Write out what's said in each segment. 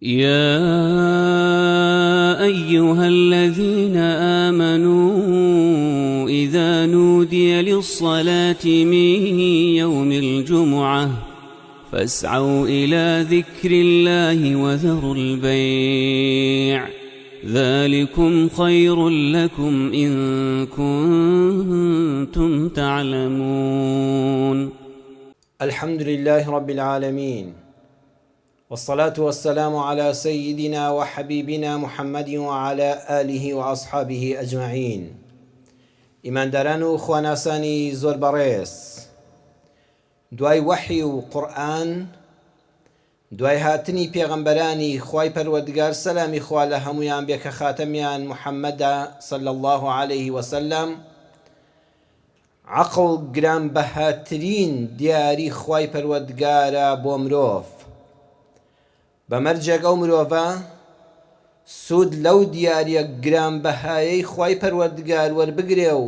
یا ایها الذین آمنوا اذا نودی للصلاة من یوم الجمعة فاسعوا الی ذکر اللە وذروا البیع ذلکم خیر لکم ان کنتم تعلمون. الحمد للە رب العالمین والصلاة والسلام علی سیدنا وحبیبنا محمد وعلی آله وأصحابه اجمعین ئیمانداران و خواناسانی زۆر بەڕێز دوای وەحی و قورئان دوای هاتنی پێغەمبەرانی خوای پەروەردگار سەلامی خوا لە هەموویان بێ کە خاتەمیان محمدە صلی اللە علیه وسلم عەقڵ گرانبەهاترین دیاری خوای پەروەردگارە بۆ مرۆڤ، بە مەرجێک ئەو مرۆڤە سوود لەو دیاریە گرانبەهایەی خوای پەروەردگار وەربگرێ و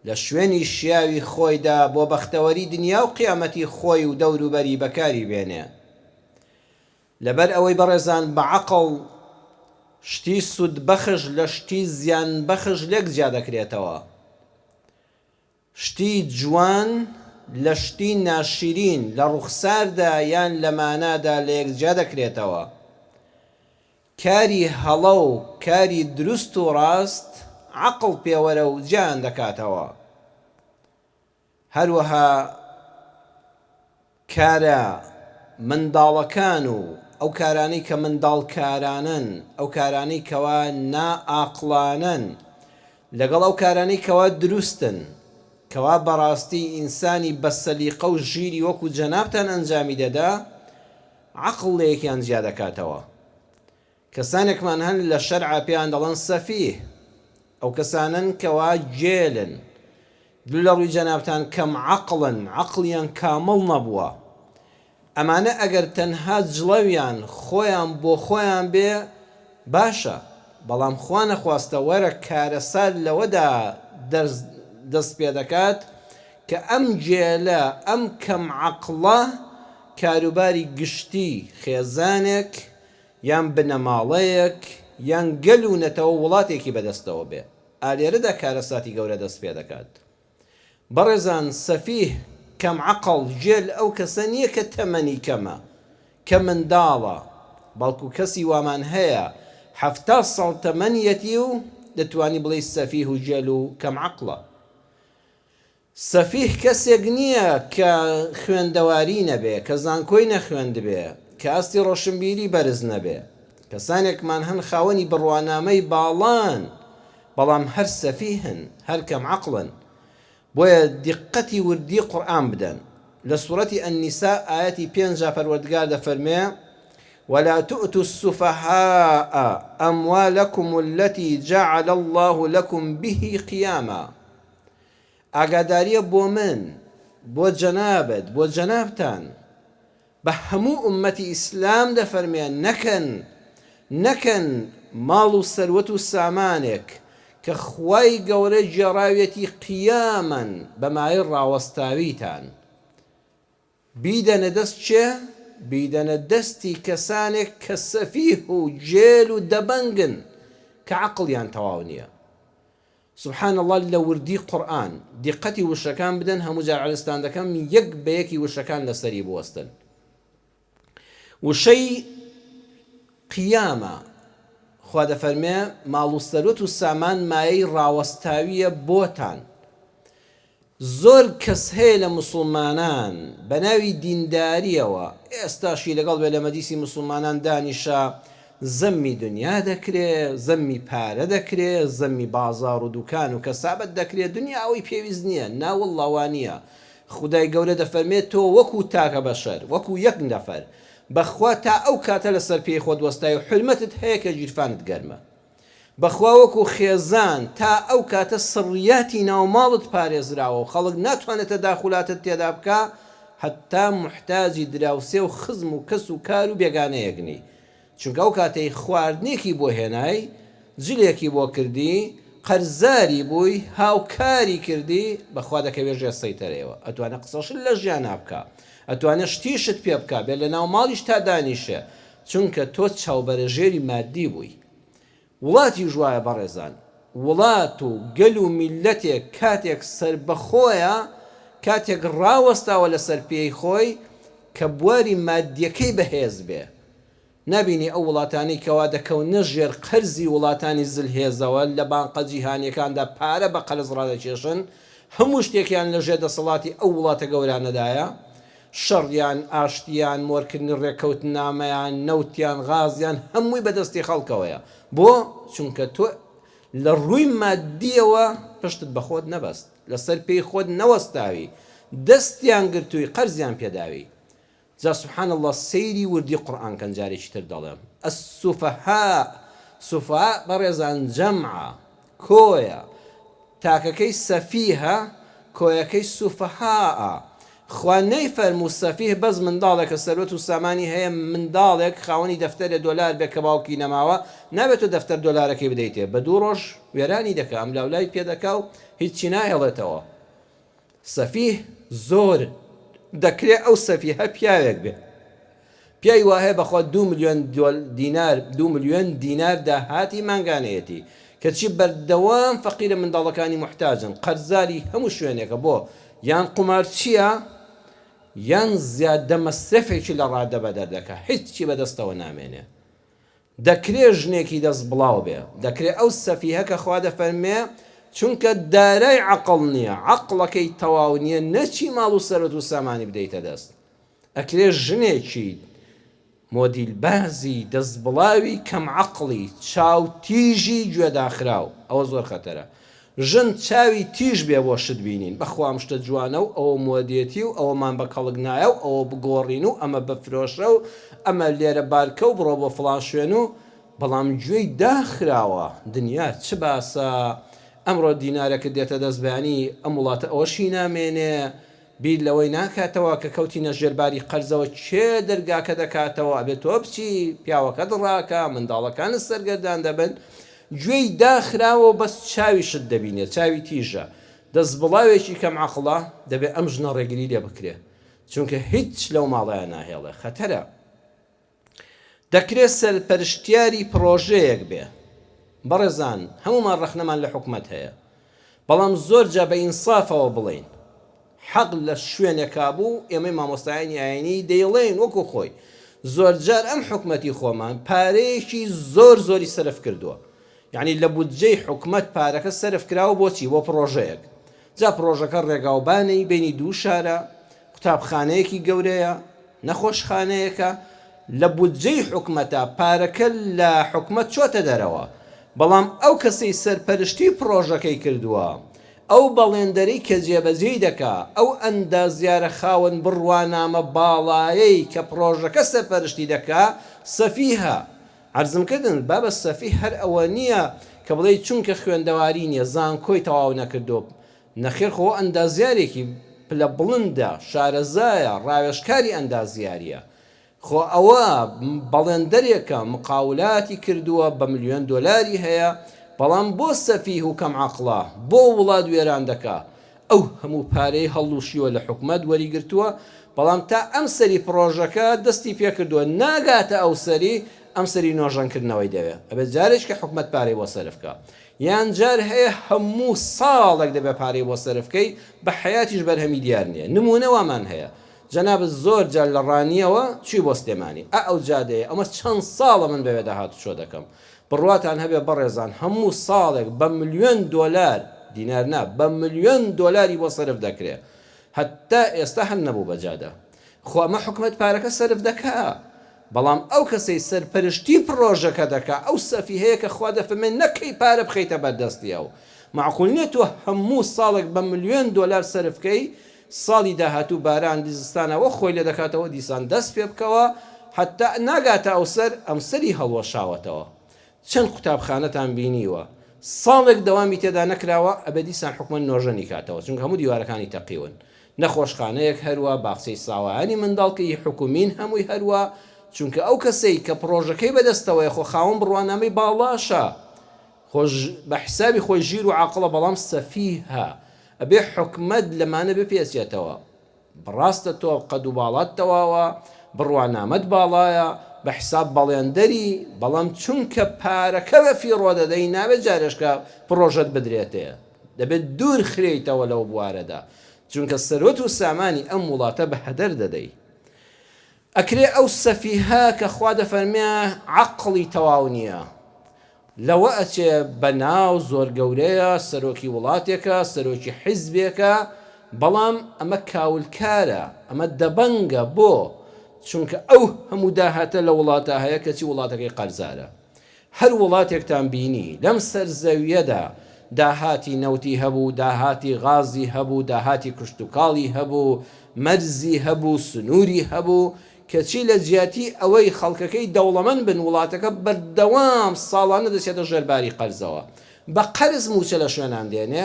لە شوێنی شیاوی خۆیدا بۆ بەختەوەری دنیا و قیامەتی خۆی و دەوروبەری بەکاری بێنێ. لەبەر ئەوەی بەڕێزان بە عەقڵ شتی سوودبەخش لە شتی زیانبەخش لێک جیا دەکرێتەوە. شتی جوان لە شتی ناشیرین لە ڕوخساردا یان لە مانادا لەیەک جیا دەکرێتەوە. کاری هەڵە و کاری دروست و ڕاست عەقڵ پێوەرە و جیایان دەکاتەوە. هەروەها کارە منداڵەکان و ئەو کارانەی کە منداڵکارانەن، ئەو کارانەی کەوا نائاقڵانەن، لەگەڵ ئەو کارانەی کەوا دروستن، کەوا بەڕاستی ئینسانی بە سەلیقە و ژیری وەکو جەنابتان ئەنجامی دەدا، عەقڵ لەیەکیان جیا دەکاتەوە. کەسانێکمان هەن لە شەرعا پێیان دەڵێن سەفیه، ئەو کەسانەن کەوا گێلن، دوو لە ڕووی جەنابتان کەم عەقڵن، عەقڵیان کامڵ نەبووە، ئەمانە ئەگەر تەنها جڵەویان خۆیان بۆ خۆیان بێ باشە، بەڵام خوا نەخواستە وەرە کارەسات لەوەدا دەست پێدەکات کە ئەم گێلە، ئەم کەم عەقڵە کاروباری گشتی خێزانێک یان بنەماڵەیەک یان گەل و نەتەوە وڵاتێکی بەدەستەوە بێ ئا لێرەدا کارەساتی گەورە دەست پێدەکات بەڕێزان سەفیه کەم عەقڵ گێل ئەو کەسە نیە کە تەمەنی کەمە کە منداڵە بەڵکو کەسی وامان هەیە 70 ساڵ تەمەنیەتی و دەتوانی بڵێی سەفیه و گێل و کەم عەقڵە. سەفیه کەسێک نییە کە خوێندەواری نەبێ، کە زانکۆی نەخوێندبێ، کە ئاستی ڕۆشنبیری بەرز نەبێ. کەسانێکمان هەن خاوەنی بڕوانامەی باڵان، بەڵام هەر سەفیهن، هەر کەم عەقڵن. بۆیە دیققەتی وردی قورئان بدەن. لە سوڕەتی النساء ئایەتی پێنجا پەروەردگار دەفەرموێ، ولا تؤتوا السفهاء اموالکم التی جعل اللە لکم به قیاما. ئاگاداریە بۆ من، بۆ جەنابت، بۆ جەنابتان، بە هەموو ئوممەتی ئیسلام دەفەرمێ نەکەن، نەکەن ماڵ و سەروەت و سامانێک کە خوای گەورە گێڕاویەتی قیامەن بە مایەی ڕاوەستاویتان بیدەنە دەست کێ؟ بیدەنە دەستی کەسانێک کە سەفیه و گێل و دەبەنگن کە عەقڵیان تەواو نیە. سبحان اللە لە وردی قورئان دیقەتی وشەکان بدەن هەموو جار عەرزتان دەکەم یەک بە یەکی وشەکان لەسەری بوەستن وشەی قیامە خوا دەفەرمێ ماڵ و سەروەت و سامان مایەی ڕاوەستاویە بۆتان زۆر کەس هەیە لە موسڵمانان بە ناوی دینداریەوە ئێستاشی لەگەڵ بێ لە مەجلیسی موسڵمانان دانیشە زەمی دنیا دەکرێ زەمی پارە دەکرێ زەمی بازاڕ و دوکان و کەسابەت دەکرێ دنیا ئەوەی پێویست نیە نا واللە وانیە خودای گەورە دەفەرمێ تۆ وەکو تاکە بەشەر وەکو یەک نەفەر بەخوا تا ئەو کاتە لەسەر پێی خۆت وەستای و حورمەتت هەیە کە گیرفانت گەرمە بەخوا وەکو خێزان تا ئەو کاتە سڕیاتی ناو ماڵت پارێزراوە و خەڵک ناتوانێت تەداخولاتت تێدا بکا هەتا موحتاجی دراوسێ و خزم و کەس و کار و بێگانەیەک نی چونکە ئەو کاتەی خواردنێکی بۆ هێنای جلێکی بۆ کردی قەرزاری بووی هاوکاری کردی بەخوا دەکەوێ ژێر سەیتەرەیەوە ئەتوانێ قسەشت لە ژیانا بکا ئەتوانێ شتیشت پێ بکا بێ لەناو ماڵیشتا دانیشێ. چونکە تۆ چاوبەرەژێری مادی بووی. وڵاتیش وایە بەڕێزان، وڵات و گەل و میللەتێک کاتێک سەربەخۆیە، کاتێک ڕاوەستاوە لەسەر پێی خۆی کە بواری مادیەکەی بەهێز بێ، نابینی ئەو وڵاتانەی کەوا دەکەونە ژێر قەرزی وڵاتانی زلهێزەوە لە بانقە جیهانیەکاندا پارە بە قەرز ڕادەکێشن، هەموو شتێکیان لە ژێر دەسەڵاتی ئەو وڵاتە گەورانەدایە، شەڕیان، ئاشتیان، مۆرکردنی ڕێککەوتنامەیان، نەوتیان، غازیان هەمووی بە دەستی خەڵکەوەیە. بۆ؟ چونکە تۆ لە ڕووی مادیەوە پشتت بە خۆت نەبەست، لەسەر پێی خۆت نەوەستاوی، دەستیان گرتووی، قەرزیان پێداوی. جا سبحان اللە سەیری وردی قورئان کەن جارێکی تر دەڵێم السفهاء سفهاء بەڕێزان جەمعە کۆیە تاکەکەی سەفیهە کۆیەکەی سفهاء خوا نەیفەرموو سەفیه بەس منداڵێکە سەروەت و سامانی هەیە منداڵێک خاوەنی دەفتەرێ دۆلار بێ کە باوکی نەماوە نابێت تۆ دەفتەر دۆلارەکەی بدەیتێ بە دوو ڕۆژ وێرانی دەکا ئەملاولای پێ دەکا و هیچی ناهێڵێتەوە سەفیه زۆر دەکرێ ئەو سەفیهە پیاوێک بێ پیاوی واهەیە بەخوا دوو ملیۆن دینار دوو ملیۆن دینار داهاتی مانگانەیەتی کەچی بەردەوام فەقیرە منداڵەکانی موحتاجن قەرزاری هەموو شوێنێکە بۆ یان قومارچیە یان زیادە مەسرەفێکی لە ڕادە بەدەر دەکا هیچی بەدەستەوە نامێنێ. دەکرێ ژنێکی دەست بڵاو بێ، دەکرێ ئەو سەفیهە کە خوا دەفەرموێ چونکە دارای عەقڵ نیە، عەقڵەکەی تەواو نیە نەچی ماڵ و سەروەت و سامانی بدەیتە دەست. ئەکرێ ژنێکی مۆدیل بازی دەست بڵاوی کەم عەقڵی چاو تیژی گوێ داخراو، ئەوە زۆر خەتەرە. ژن چاوی تیژ بێ بۆ شت بینین، بەخوا ئەم شتە جوانە و ئەوە مۆدێتی و ئەوەمان بە کەڵک نایە و ئەوە بگۆڕین و ئەمە بفرۆشە و ئەمە لێرە بارکە و بڕۆ بۆ فڵان شوێن و بەڵام گوێی داخراوە دنیا چ باسە ئەمڕۆ دینارەکت دێتە دەست بەیانی ئەم وڵاتە ئەوەشی نامێنێ بیر لەوەی ناکاتەوە کە کەوتینە ژێر باری قەرزەوە کێ دەرگاکە دەکاتەوە ئەبێ تۆ بچی پیاوەکەت ڕاکا منداڵەکانت سەرگەردان دەبن گوێی داخراوە و بەس چاوی شت دەبینێ چاوی تیژە دەست بڵاوێکی کەم عەقڵە دەبێ ئەم ژنە ڕێگری لێ بکرێ چونکە هیچ لەو ماڵەیا ناهێڵێ خەتەرە. دەکرێت سەرپەرشتیاری پڕۆژەیەک بێ. بەڕێزان هەموومان ڕەخنەمان لە حکومەت هەیە، بەڵام زۆر جا بە ئینسافەوە بڵێین حەق لە شوێنێکا بوو ئێمەی مامۆستایانی ئاینی دەیڵێین وەکو خۆی، زۆرجار ئەم حکومەتی خۆمان پارەیەکی زۆر زۆری سەرف کردووە، یەعنی لە بودجەی حکومەت پارەکە سەرف کراوە بۆچی؟ بۆ پڕۆژەیەک، جا پڕۆژەکە ڕێگاوبانەی بەینی دوو شارە، قوتابخانەیەکی گەورەیە، نەخۆشخانەیەکە، لە بودجەی حکومەتە، پارەکە لە حکومەت چۆتە دەرەوە، بەڵام ئەو کەسەی سەرپەرشتی پڕۆژەکەی کردووە، ئەو بەڵێندەرەی کە جێبەجێی دەکا، ئەو ئەندازیارە خاوەن بڕوانامە باڵایەی کە پڕۆژەکە سەرپەرشتی دەکا، سەفیهە. عەرزم کردن بابە سەفیه هەر ئەوە نییە کە بڵێی چونکە خوێندەواری نییە، زانکۆی تەواو نەکردووە، نەخێر خۆ ئەندازیارێکی پلە بڵندە، شارەزایە، ڕاوێژکاری ئەندازیاریە. خۆ ئەوە بەڵێندەرێکە مقاولاتی کردووە بە ملیۆن دۆلاری هەیە، بەڵام بۆ سەفیه و کەم عەقڵە، بۆ وڵات وێران دەکا؟ ئەو هەموو پارەی هەڵلوشیوە لە حکومەت وەریگرتووە، بەڵام تا ئەم سەری پڕۆژەکە دەستی پێکردووە ناگاتە ئەو سەری، ئەم سەری نۆژەنکردنەوەی دەوێ. ئەبێت جارێکە حکومەت پارەی بۆ سەرف کا. یان جار هەیە هەموو ساڵێک دەبێ پارەی بۆ سەرف کەی بە حەیاتیش بەرهەمی دیار نیە نموونە وامان هەیە جەنابت زۆر جار لە ڕانیەوە چوی بۆ سلێمانی ئا ئەو جادەیە ئەمە چەند ساڵە من بەوێدا هاتوچۆ دەکەم بڕواتان هەبێ بەڕێزان هەموو ساڵێک بە ملیۆن دۆلار دینار نا بە ملیۆن دۆلاری بۆ سەرف دەکرێ هەتا ئێستا هەر نەبوو بە جادە خۆ ئەمە حکومەت پارەکە سەرف دەکا بەڵام ئەو کەسەی سەرپەرشتی پڕۆژەکە دەکا ئەو سەفیهەیە کە خوا دەفەرمێ نەکەی پارە بخەیتە بەردەستی ئەو. مەعقول نیە تۆ هەموو ساڵێک بە ملیۆن دۆلار سەرف کەی ساڵی داهاتوو باران زستانەوە خۆی لێ دەکاتەوە دیسان دەست پێ بکەوە هەتا ناگاتە ئەوسەر ئەمسەری هەڵوەشاوەتەوە. چەند قوتابخانەتان بینیوە ساڵێک دەوامی تێدا نەکراوە ئەبێ دیسان حکومەت نۆژەنی کاتەوە چونکە هەموو دیوارەکانی تەقیون نەخۆشخانەیەک هەروا باخچەی ساوایانی منداڵ کە ئی حکومین هەمووی هەروا چونکە ئەو کەسەی کە پڕۆژەکەی بەدەستەوەیە خۆ خاوەن بڕوانامەی باڵاشە خۆ بە حسابی خۆی ژیر و عاقڵە بەڵام سەفیهە ئەبێ حکومەت لەمانە بپێچێتەوە. ڕاستە تۆ قەد و باڵات تەواوە، بڕوانامەت باڵایە، بە حساب بەڵێندەری، بەڵام چونکە پارەکە بە فیڕۆ دەدەی نابێت جارێشکە پڕۆژەت بدرێتێ، دەبێت دوور خرێیتەوە لەو بوارەدا، چونکە سەروەت و سامانی ئەم وڵاتە بە هەدەر دەدەی. ئەکرێ ئەو سەفیهە کە خوا دەفەرمێ عەقڵی تەواو نییە، لەوە ئەچێ بە ناو زۆر گەورەیە، سەرۆکی وڵاتێکە، سەرۆکی حیزبێکە، بەڵام ئەمە کاولکارە، ئەمە دەبەنگە، بۆ؟ چونکە ئەو هەموو داهاتە لە وڵاتا هەیە کەچی وڵاتەکەی قەرزارە. هەر وڵاتێکتان بینی لەم سەر زەویەدا داهاتی نەوتی هەبوو، داهاتی غازی هەبوو، داهاتی کشتوکاڵی هەبوو، مەرزی هەبوو، سنووری هەبوو، کەچی لە جیاتی ئەوەی خەڵکەکەی دەوڵەمەند بن وڵاتەکە بەردەوام ساڵانە دەچێتە ژێر باری قەرزەوە بە قەرز مووچە لە شوێنان دێنێ،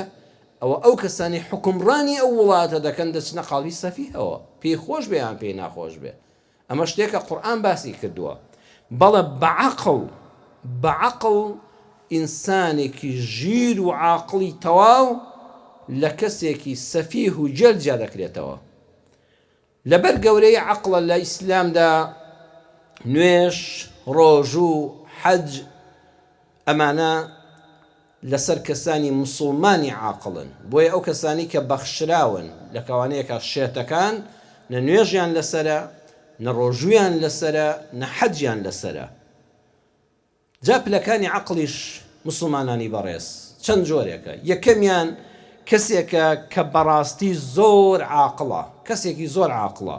ئەوە ئەو کەسانەی حوکمڕانی ئەو وڵاتە دەکەن دەچنە قاڵبی سەفیهەوە پێی خۆش بێ یان پێی ناخۆش بێ. ئەمە شتێکە قورئان باسی کردووە. بەڵێ بە عەقڵ، بە عەقڵ ئینسانێکی ژیر و عاقڵی تەواو لە کەسێکی سەفیه و گێل جیا دەکرێتەوە. لەبەر گەورەی عەقڵە لە ئیسلامدا نوێژ، ڕۆژوو، حەج، ئەمانە لەسەر کەسانی موسوڵمانی عاقڵن، بۆیە ئەو کەسانەی کە بەخشراون لە کەوانەیەکا شێتەکان نە نوێژیان لەسەرە، نە ڕۆژوویان لەسەرە، نە حەجیان لەسەرە. جا پلەکانی عەقڵیش موسڵمانانی بەڕێز چەند جۆرێکە، یەکەمیان کەسێکە کە بەڕاستی زۆر عاقڵە، کەسێکی زۆر عاقڵە،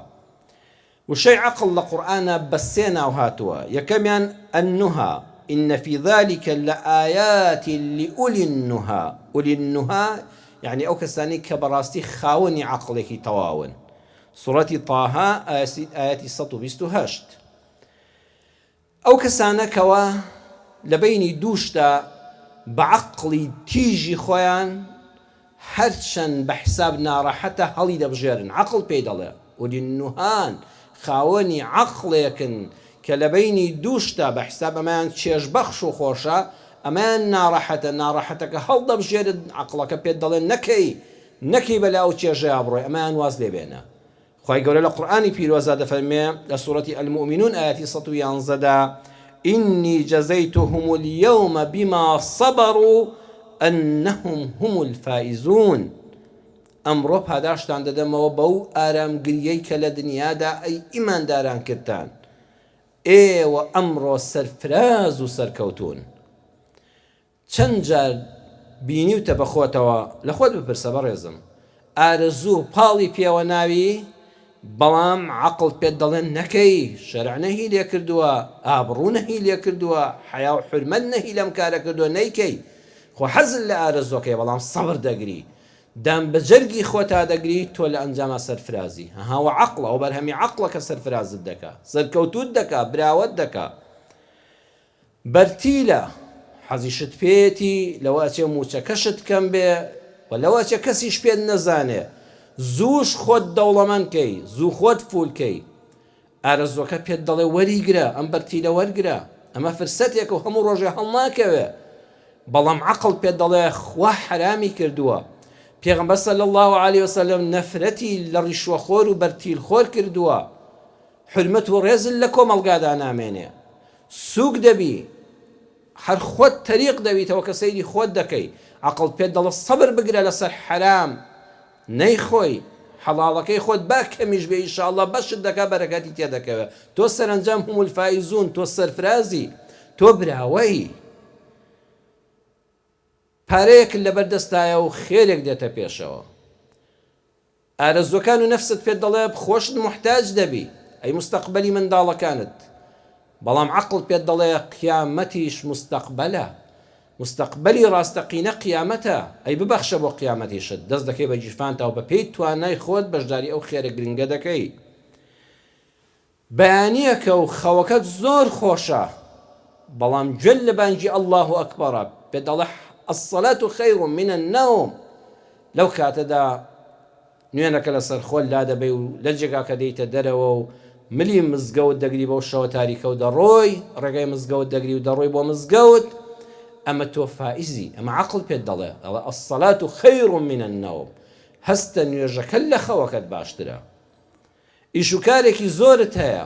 وشەی عەقڵ لە قورئانا بە سێ ناو هاتووە، یەکەمیان، النهی، ان فی ذلک لآیات لأولی النهی، اولی النهی یەعنی ئەو کەسانەی کە بەڕاستی خاوەنی عەقڵێکی تەواون، سوڕەتی طه ئایەتی 128. ئەو کەسانە کەوا لە بەینی دوو شتا بە عەقڵی تیژی خۆیان هەرچەند بە حساب ناڕەحەتە هەڵی دەبژێرن، عەقڵ پێی دەڵێ، اولی النهان، خاوەنی عەقڵێکن کە لە بەینی دوو شتا بە حساب ئەمەیان چێژبەخش و خۆشە، ئەمەیان ناڕەحەتە، ناڕەحەتەکە هەڵدەبژێرت، عەقڵەکە پێت دەڵێ نەکەی، نەکەی بەلا ئەو چێژەیا بڕۆی، ئەمەیان واز لێ بێنە. خوای گەورە لە قورئانی پیرۆزدا دەفەرموێ لە سورەتی المومنون ئایەتی 111 دا، انی جزیتهم الیوم بما صبروا انهم هم الفائزون، ئەمڕۆ پاداشتان دەدەمەوە بەو ئارامگریەی کە لە دنیادا ئەی ئیمانداران کردتان، ئێوە ئەمڕۆ سەرفراز و سەرکەوتوون. چەند جار بینیوتە بە خۆتەوە، لە خۆت بپرسە بەڕێزم، ئارەزوو پاڵی پێوە ناوی، بەڵام عەقڵ پێت دەڵێ نەکەی، شەرع نەهی لێ کردووە، ئابڕوو نەهی لێ کردووە، حەیا و حورمەت نەهی لەم کارە کردووە نەیکەی، خۆ حەزت لە ئارەزووەکەیە بەڵام سەبر دەگری، دان بە جەرگی خۆتا دەگری، تۆ لە ئەنجاما سەرفرازی، هەها وە عەقڵە، ئەوە بەرهەمی عەقڵە کە سەرفرازت دەکا، سەرکەوتووت دەکا، براوەت دەکا. بەرتیلە، حەزیشت پێیەتی، لەوە ئەچێ مووچەکەشت کەم بێ و لەوە ئەچێ کەسیش پێت نەزانێ، زووش خۆت دەوڵەمەند کەی، زوو خۆت فوول کەی. ئارەزووەکە پێت دەڵێ وەریگرە، ئەم بەرتیلە وەرگرە، ئەمە فرسەتێکە و هەموو ڕۆژێ هەڵناکەوێ. بەڵام عەقڵ پێت دەڵێ خوا حەرامی کردووە. پێغەمبەر صلی اللە علیە وسلم نەفرەتی لە ڕیشوەخۆر و بەرتیلخۆر کردووە. حورمەت و ڕێزت لە کۆمەڵگادا نامێنێ. سوک دەبی هەر خۆت تەریق دەبیتەوە کە سەیری خۆت دەکەی عەقڵ پێت دەڵێ سەبر بگرە لەسەر حەرام نەیخۆی حەڵاڵەکەی خۆت با کەمیش بێ ئیشاڵڵا بەشت دەکا بەرەکەتی تێدەکەوێ تۆ سەرەنجام هم الفائزون تۆ سەرفرازی تۆ براوەی پارەیەکت لەبەر دەستایە و خێرێک دێتە پێشەوە ئارەزووەکان و نەفست پێت دەڵێ خۆشت موحتاج دەبی ئەی موستەقبەلی منداڵەکانت بەڵام عەقڵ پێت دەڵێ قیامەتیش موستەقبەلە موستەقبەلی ڕاستەقینە قیامەتە ئەی ببەخشە بۆ قیامەتیشت دەست دەکەی بە گیرفانتا و بەپێی توانای خۆت بەشداری ئەو خێرە گرنگە دەکەی بەیانیەکە و خەوەکەت زۆر خۆشە بەڵام گوێت لە بانگی اللە اکبرە پێت دەڵێ الصلاة خیر من النوم لەو کاتەدا نوێنەکە لەسەر خۆت لادەبەی و لە جێگاکە دێیتە دەرەوە و ملی مزگەوت دەگری بەو شەوە تاریکە و دەڕۆی ڕێگای مزگەوت دەگری و دەڕۆی بۆ مزگەوت ئەمە تۆ فائزی ئەمە عەقڵ پێت دەڵێ ئەڵێ الصلاة خیر من النوم هەستە نوێژەکە لە خەوەکەت باشترە ئیش و کارێکی زۆرت هەیە.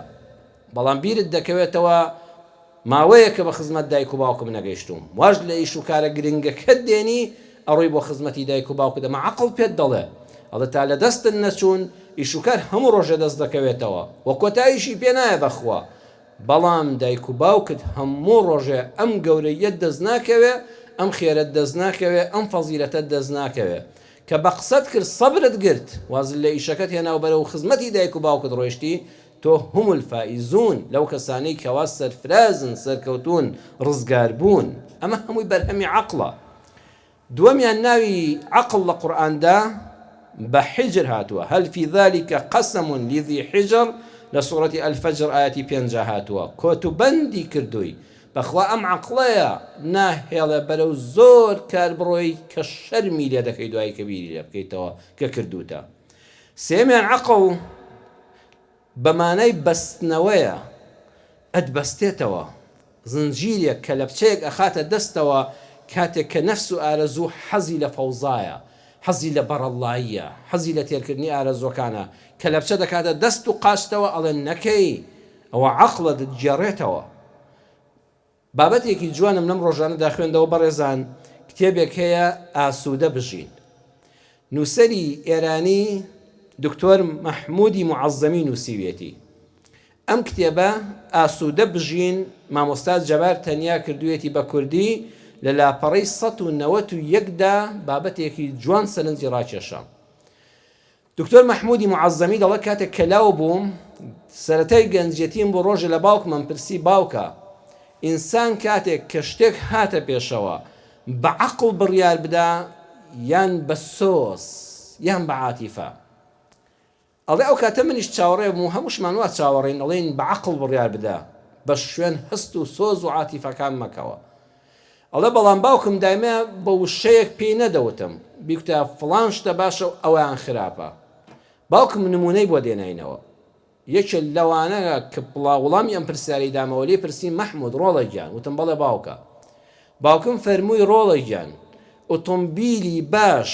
بەڵام بیرت دەکەوێتەوە ماوەیەکە بە خزمەت دایک و باوکم نەگەیشتووم، واش لە ئیش و کارە گرنگەکەت دێنی ئەڕۆی بۆ خزمەتی دایک و باوکت، ئەمە عەقڵ پێت دەڵێ، ئەڵێ تا لە دەستت نەچوون ئیش و کار هەموو ڕۆژێ دەست دەکەوێتەوە و کۆتاییشی پێ نایە بەخوا، بەڵام دایک و باوکت هەموو ڕۆژێ ئەم گەورەییەت دەست ناکەوێ، ئەم خێرەت دەست ناکەوێ، ئەم فەزیلەتەت دەست ناکەوێ. کە بە قسەت کرد سەبرت گرت، وازت لە ئیشەکەت هێنا و بەرەو خزمەتی دایک و باوکت ڕۆیشتی، تۆ هم الفائزون، لەو کەسانەی کەوا سەرفرازن، سەرکەوتوون، ڕزگاربوون. ئەمە هەمووی بەرهەمی عەقڵە. دووەمیان ناوی عەقڵ لە قورئاندا بە حجر هاتووە، هل فی ذلک قسم لذی حجر، لە سوڕەتی الفجر ئایەتی پێنجا هاتووە، کۆتوبەندی کردووی، بەخوا ئەم عەقڵەیە ناهێڵێ بەرەو زۆر کار بڕۆی کە شەرمی لێ دەکەی دوایی کە بیری لێ بکەیتەوە کە کردووتە. سێیەمیان عەقڵ بە مانای بەستنەوەیە، ئەتبەستێتەوە، زنجیرێک کەلەپچەیەک ئەخاتە دەستەوە کاتێک کە نەفس و ئارەزوو حەزی لە فەوزایە، حەزی لە بەڕەڵڵاییە، حەزی لە تێرکردنی ئارەزووەکانە، کەلەپچە دەکاتە دەست و قاچتەوە ئەڵێ نەکەی، ئەوە عەقڵە دەتگێڕێتەوە. بابەتێکی جوانم لەم ڕۆژانەدا خوێندەوە بەڕێزان، کتێبێک هەیە ئاسوودە بژین نووسەری ئێرانی دکتۆر مەحموودی موعەزەمی نووسیویەتی. ئەم کتێبە ئاسوودە بژین مامۆستا جەبار تەنیا کردوویەتی بە کوردی لە لاپەڕەی 191 دا بابەتێکی جوان سەرنجی ڕاکێشام. دکتۆر مەحمودی موعەزەمی دەڵێت کاتێک کە لاو بووم سەرەتای گەنجێتیم بوو ڕۆژێ لە باوکمم پرسی باوکە ئینسان کاتێک کە شتێک هاتە پێشەوە بە عەقڵ بڕیار بدا یان بە سۆز یان بە عاتیفە ئەڵێ ئەو کاتە منیش چاوەڕێ بووم و هەمووشمان وا چاوەڕێین ئەڵێین بە عەقڵ بڕیار بدە بە شوێن هەست و سۆز و عاتیفەکان مەکەوە ئەڵێ بەڵام باوکم دایمە بە وشەیەک پێی نەدەوتم بیکوتە فڵان شتە باشە و ئەویان خراپە باوکم نمونەی بۆ دێناینەوە یەکێ لەوانە کە پڵا وڵامی ئەم پرسیارەی دامەوە لێی پرسیم مەحمود ڕۆڵە گیان وتم بەڵێ باوکە باوکم فەرمووی ڕۆڵە گیان ئۆتۆمبیلی باش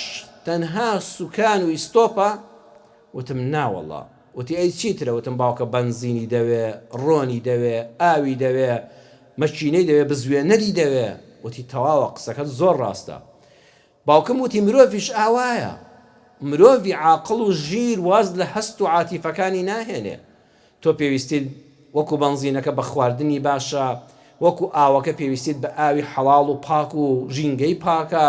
تەنها سوکان و ئیستۆپە وتم ناوەڵا وتی ئەی چیترە؟ وتم باوکە بەنزینی دەوێ، ڕۆنی دەوێ، ئاوی دەوێ، مەکینەی دەوێ، بزوێنەری دەوێ. وتی تەواوە قسەکەت زۆر ڕاستە. باوکم وتی مرۆڤیش ئاوایە. مرۆڤی عاقڵ و ژیر واز لە هەست و عاتیفەکانی ناهێنێ. تۆ پێویستیت وەکو بەنزینەکە بە خواردنی باشە، وەکو ئاوەکە پێویستیت بە ئاوی حەڵاڵ و پاک و ژینگەی پاکە.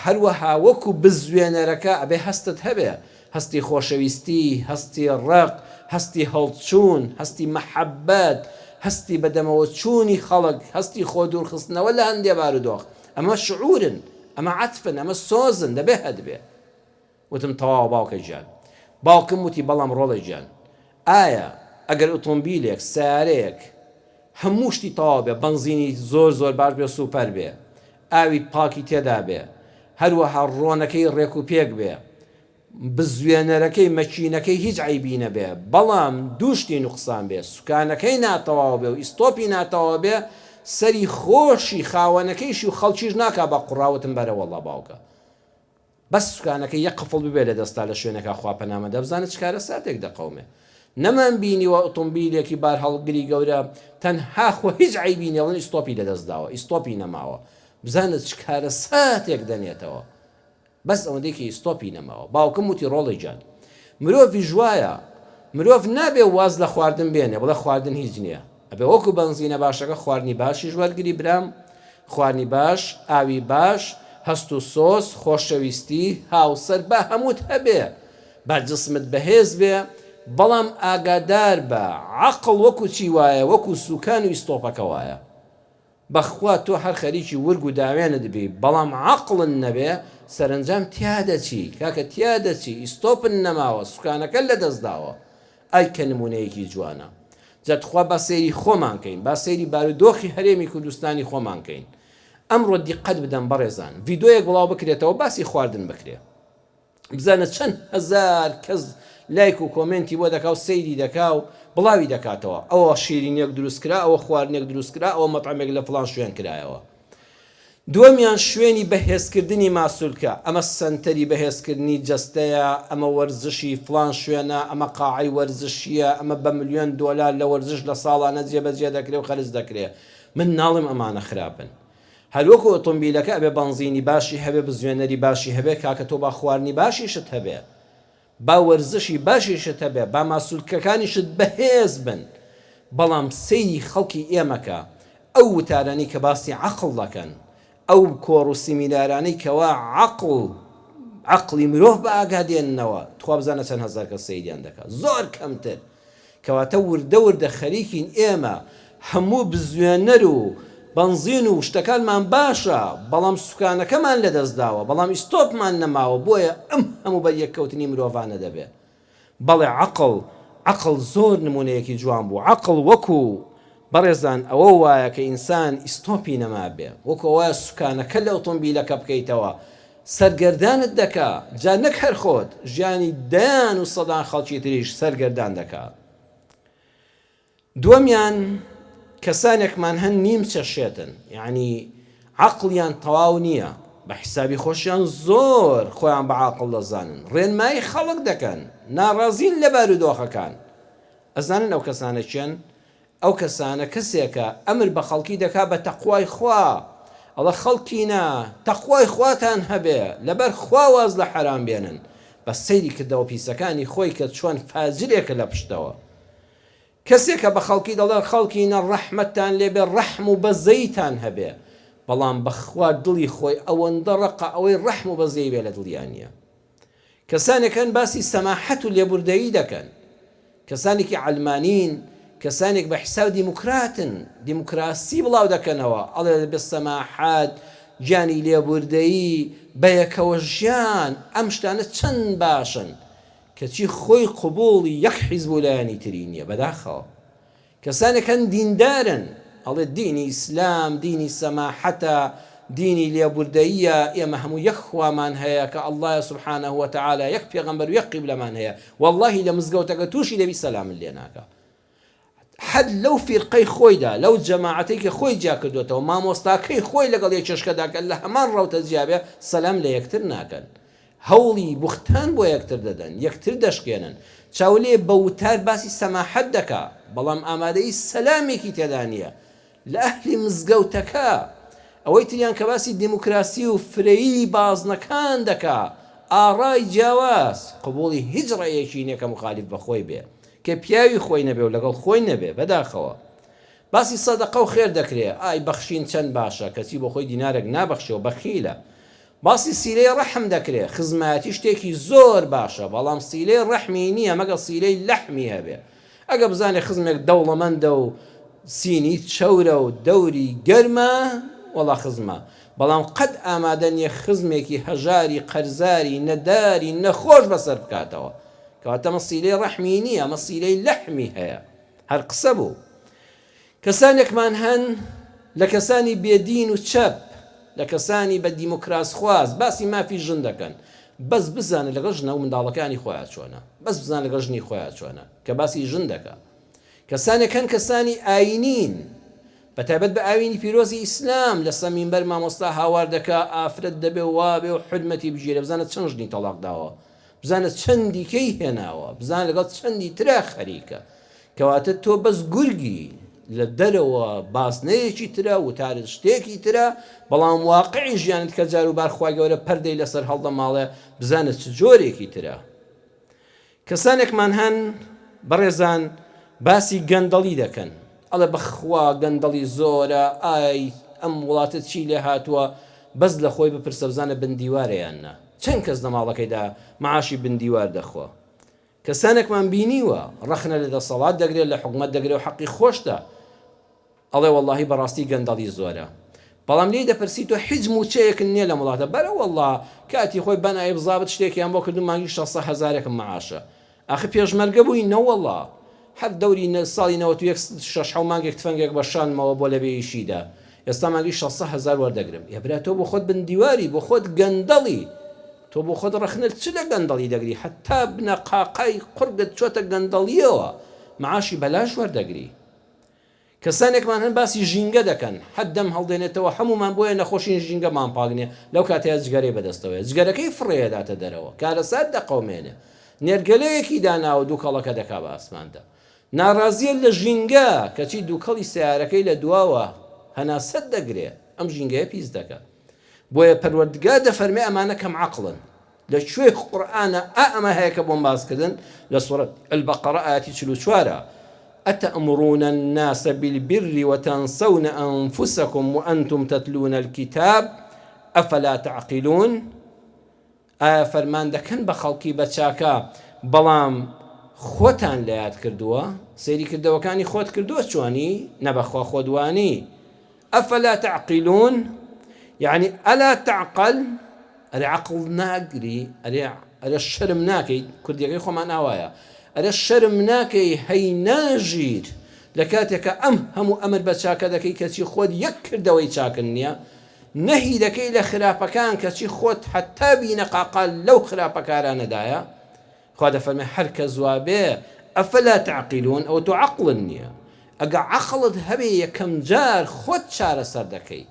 هەروەها وەکو بزوێنەرەکە ئەبێ هەستت هەبێ، هەستی خۆشەویستی، هەستی ڕق، هەستی هەڵچوون، هەستی مەحەبەت، هەستی بەدەمەوەچوونی خەڵک، هەستی خۆدوورخستنەوە لە هەندێ بارودۆخ، ئەمە شعورن، ئەمە عەتفن، ئەمە سۆزن، دەبێ هەتبێ. وتم تەواوە باوکە گیان. باوکم وتی بەڵام ڕۆڵە گیان ئایا ئەگەر ئۆتۆمبیلێک، سەیارەیەک، هەموو شتی تەواو بێ، بەنزینی زۆر زۆر باش بێ سوپەر بێ، ئاوی پاکی تێدا بێ، هەروەها ڕۆنەکەی ڕێک و پێک بێ، بزوێنەرەکەی، مەکینەکەی هیچ عەیبی نەبێ، بەڵام دوو شتی نوقسان بێ، سوکانەکەی ناتەواو بێ و ئیستۆپی ناتەواو بێ، سەری خۆشی خاوەنەکەیشی و خەڵکیش ناکا بە قوڕا، وتم بەرەوەڵا باوکە. بەس سوکانەکەی یەک قفڵ ببێ لە دەستا لە شوێنێکا خوا پەنامەدا بزانە چ کارەساتێک دەقەومێ نەمان بینیوە ئۆتۆمبیلێکی بارهەڵگری گەورە تەنها خۆ هیچ عەیبی نیە ئەڵێن ئیستۆپی لەدەست داوە ئیستۆپی نەماوە بزانە چ کارەساتێک دەنێتەوە بەس ئەوەندەی کە ئیستۆپی نەماوە باوکم وتی ڕۆڵە گیان مرۆڤیش وایە مرۆڤ نابێ واز لە خواردن بێنێ بڵێ خواردن هیچ نییە ئەبێ وەکو بەنزینە باشەکە خواردنی باشیش وەرگری برام خواردنی باش ئاوی باش هەست و سۆز خۆشەویستی هاوسەر با هەمووت هەبێ با جسمت بەهێز بێ بەڵام ئاگادار بە عەقڵ وەکو چی وایە وەکو سوکان و ئیستۆپەکە وایە بەخوا تۆ هەر خەریکی ورگ و داوێنت بی بەڵام عەقڵت نەبێ سەرەنجام تیا دەچی کاکە تیا دەچی ئیستۆپت نەماوە سوکانەکەت لەدەست داوە ئای کە نمونەیەکی جوانە جا تخوا با سەیری خۆمان کەین با سەیری بارودۆخی هەرێمی کوردستانی خۆمان کەین ئەمڕۆ دیقەت بدەن بەڕێزان ڤیدۆیەک بڵاو بکرێتەوە باسی خواردن بکرێ بزانە چەند هەزار کەس لایک و کۆمێنتی بۆ دەکا و سەیری دەکا و بڵاوی دەکاتەوە ئەوە شیرینیەک دروست کرا ئەوە خواردنێک دروست کرا ئەوە مەتعەمێک لە فڵان شوێن کرایەوە. دووەمیان شوێنی بەهێزکردنی ماسولکە، ئەمە سەنتەری بەهێزکردنی جەستەیە، ئەمە وەرزشی فڵان شوێنە، ئەمە قاعەی وەرزشییە، ئەمە بە ملیۆن دۆلار لە وەرزش لە ساڵانە جێبەجێ دەکرێ و خەرج دەکرێ. من ناڵێم ئەمانە خراپن. هەروەکو ئۆتۆمبیلەکە ئەبێ بەنزینی باشی هەبێ، بزوێنەری باشی هەبێ، کاکە تۆ با خواردنی باشیشت هەبێ. با وەرزشی باشیشت هەبێ، با ماسولکەکانیشت بەهێز بن، بەڵام سەیری خەڵکی ئێمە کە، ئەو وتارانەی کە باسی عەقڵ دەکەن، ئەو کۆڕ و سیمینارانەی کەوا عەقڵ، عەقڵی مرۆڤ بە ئاگا دێننەوە، تخوا بزانە چەند هەزار کەس سەیریان دەکا، زۆر کەمتر. کەواتە وردە وردە خەریکین ئێمە هەموو بزوێنەر و بەنزین و شتەکانمان باشە بەڵام سوکانەکەمان لەدەست داوە بەڵام ئیستۆپمان نەماوە بۆیە ئەم هەموو بەریەککەوتنی مرۆڤانە دەبێ بەڵێ عەقڵ عەقڵ زۆر نمونەیەکی جوان بوو عەقڵ وەکو بەڕێزان ئەوە وایە کە ئینسان ئیستۆپی نەمابێ وەکو ئەوە سوکانەکە لە ئۆتۆمبیلەکە بکەیتەوە سەرگەردانت دەکا، جا نەک هەر خۆت، ژیانی دەیان و سەدان خەڵکی تریش سەرگەردان دەکا. دووەمیان، کەسانێکمان هەن نیمچە شێتن، یەعنی عەقڵیان تەواو نییە، بە حیسابی خۆشیان زۆر خۆیان بە عاقڵ دەزانن، ڕێنمایی خەڵک دەکەن، ناڕازین لە بارودۆخەکان. ئەزانن ئەو کەسانە کێن؟ ئەو کەسانە کەسێکە ئەمر بە خەڵکی دەکا بە تەقوای خوا ئەڵێ خەڵکینە تەقوای خواتان هەبێ لەبەر خوا واز لە حەرام بێنن بەس سەیری کردەوە پیسەکانی خۆی کە چۆن فاجرێکە لە پشتەوە کەسێکە بە خەڵکی دەڵێ خەڵکینە ڕەحمەتتان لێبێ ڕەحم و بەزەیتان هەبێ بەڵام بەخوا دڵی خۆی ئەوەندە ڕەقە ئەوەی ڕەحم و بەزەی بێ لە دڵیا نییە کەسانێک هەن باسی سەماحەت و لێبوردەیی دەکەن، کەسانێکی عەلمانین، کەسانێک بە حیساب دیموکراتن، دیموکراسی بڵاو دەکەنەوە، ئەڵێ دەبێت سەماحەت، گیانی لێبوردەیی، بەیەکەوە ژیان، ئەم شتانە چەند باشن، کەچی خۆی قبوڵی یەک حیزب و لایەنی تری نییە، بەداخەوە. کەسانێک هەن دیندارن ئەڵێ دینی ئیسلام دینی سەماحەتە دینی لێبوردەییە ئێمە هەموو یەک خوامان هەیە کە اللە یە سبحانە وتعالی یەک پێغەمبەر و یەک قیبلەمان هەیە واللەهی لە مزگەوتەکە توشی دەبی سەلامت لێ ناکا حەد لەو فیرقەی خۆیدا لەو جەماعەتەی کە خۆی جیا کردۆتەوە مامۆستاکەی خۆی لەگەڵ یەکێشکەدا کە لە هەمان ڕەوتە جیا بێ سەلام لە یەکتر ناکەن هەوڵی بوختان بۆ یەکتر دەدەن، یەکتر دەشکێنن. چاولێ بە وتار باسی سەماحەت دەکا، بەڵام ئامادەیی سەلامێکی تێدا نییە لە ئەهلی مزگەوتەکە. ئەوەی تریان کە باسی دیموکراسی و فرەیی بازنەکان دەکا، ئاڕای جیاواز، قبوڵی هیچ ڕەئیەکی نییە کە موخالیف بە خۆی بێ، کە پیاوی خۆی نەبێ و لەگەڵ خۆی نەبێ. بەداخەوە. باسی سەدەقە و خێر دەکرێ، ئای بەخشین چەند باشە، کەچی بۆ خۆی دینارێک نابەخشێ و بەخیلە. باسی سیلەی ڕەحم دەکرێ، خزمایەتی شتێکی زۆر باشە، بەڵام سیلەی ڕەحمی نییە مەگەر سیلەی لەحمی هەبێ. ئەگەر بزانێ خزمێک دەوڵەمەندە و سینی چەورە و دەوری گەرمە، وەڵا خزمە. بەڵام قەت ئامادە نییە خزمێکی هەژاری قەرزاری نەداری نەخۆش بەسەر بکاتەوە. کەواتە ئەمە سیلەی ڕەحمی نییە، ئەمە سیلەی لەحمی هەیە. هەر قسە بوو. کەسانێکمان هەن لە کەسانی بێ دین و چەپ، لە کەسانی بە دیموکراسخواز باسی مافی ژن دەکەن، بەس بزانە لەگەڵ ژنە و منداڵەکانی خۆیا چۆنە، بەس بزانە لەگەڵ ژنی خۆیا چۆنە کە باسی ژن دەکا. کەسانێک هەن کەسانی ئایینین، بە تایبەت بە ئاوینی پیرۆزی ئیسلام لەسەر مینبەر مامۆستا هاوار دەکا ئافرەت دەبێ وابێ و حورمەتی بگیرێ، بزانە چەند ژنی تەڵاق داوە، بزانە چەندی کەی هێناوە، بزانە لەگەڵ چەندی ترا خەریکە. کەواتە تۆ بەس گورگی، لە دەرەوە بازنەیەکی ترە، وتارت شتێکی ترە، بەڵام واقعی ژیانت کە جاروبار خوای گەورە پەردەی لەسەر هەڵدەماڵێ، بزانە چ جۆرێکی ترە. کەسانێکمان هەن بەڕێزان باسی گەندەڵی دەکەن، ئەڵێ بەخوا گەندەڵی زۆرە، ئای ئەم وڵاتە چی لێهاتووە، بەس لە خۆی بپرسە بزانە بن دیوارە یان نا، چەند کەس لە ماڵەکەیدا معاشی بن دیوار دەخوا؟ کەسانێکمان بینیوە ڕەخنە لە دەسەڵات دەگرێت لە حکومەت دەگرێت و حەقی خۆشتە ئەڵێ وەڵاهی بەڕاستی گەندەڵی زۆرە بەڵام لێی دەپرسی تۆ هیچ موچەیەکت نییە لەم وڵاتە بەرە وەڵا کاتی خۆی بەنایب زابت شتێکیان بۆ کردم مانگی شەسە هەزارێکم معاشە ئاخر پێشمەرگە بووی نەوەڵا هەر دەوری ساڵی 91 شەش حەو مانگێک تفەنگێک بە شانمەوە بۆ لە بێئیشیدا ئێستا مانگی شەسە هەزار وەردەگرم ئێ برا تۆ بۆ خۆت بن دیواری بۆ خۆت گەندەڵی تۆ بۆ خۆت ڕەخنە چ لە گەندەڵی دەگری هەتا بنەقاقای قوڕگت چۆتە گەندەڵیەوە معاشی بەلاش وەردەگری. کەسانێکمان هەن باسی ژینگە دەکەن حەد دەم هەڵدێنێتەوە هەموومان بۆیە نەخۆشین ژینگەمان پاک نیە لەو کاتەیا جگەرەی بەدەستەوەیە جگەرەکەی فڕێداتە دەرەوە کارەسات دەقەومێنێ نێرگەلەیەکی داناوە دووکەڵەکە دەکا بە ئاسماندا ناڕازیە لە ژینگە کەچی دووکەڵی سەیارەکەی لە دواوە هەناسەت دەگرێ ئەم ژینگەیە پیس دەکا بۆیە پەروەردگار دەفەرمێ ئەمانە کەم عەقڵن لە کوێی قورئانا ئا ئەمە هەیە کە بۆم باس کردن لە سورەت البقرە ئایەتی 44 أتأمرون الناس بالبر وتنسون أنفسكم وأنتم تتلون الكتاب أفلا تعقلون ئایا فەرمان دەکەن بە خەڵکی بە چاکە بەڵام خۆتان لە یاد کردووە؟ سەیری کردەوەکانی خۆت کردووە چۆنی؟ نە بەخوا خۆت وانی. افلا تعقلون یەعنی الا تعقل ئەرێ عەقڵ ناگری ئەرێ ئەرێ شەرم ناکەی کوردیەکەی خۆمان ئاوایە ئەرێ شەرم ناکەی هەی ناژیر لە کاتێکا ئەم هەموو ئەمر بە چاکە دەکەی کەچی خۆت یەک کردەوەی چاکن نییە نەهی دەکەی لە خراپەکان کەچی خۆت هەتا بینەقاقا لەو خراپەکارانەدایە خوا دەفەرمێ هەر کەس وابێ افلا تعقلون ئەوە تۆ عەقڵت نیە ئەگە عەقڵت هەبێ یەکەم جار خۆت چارەسەر دەکەی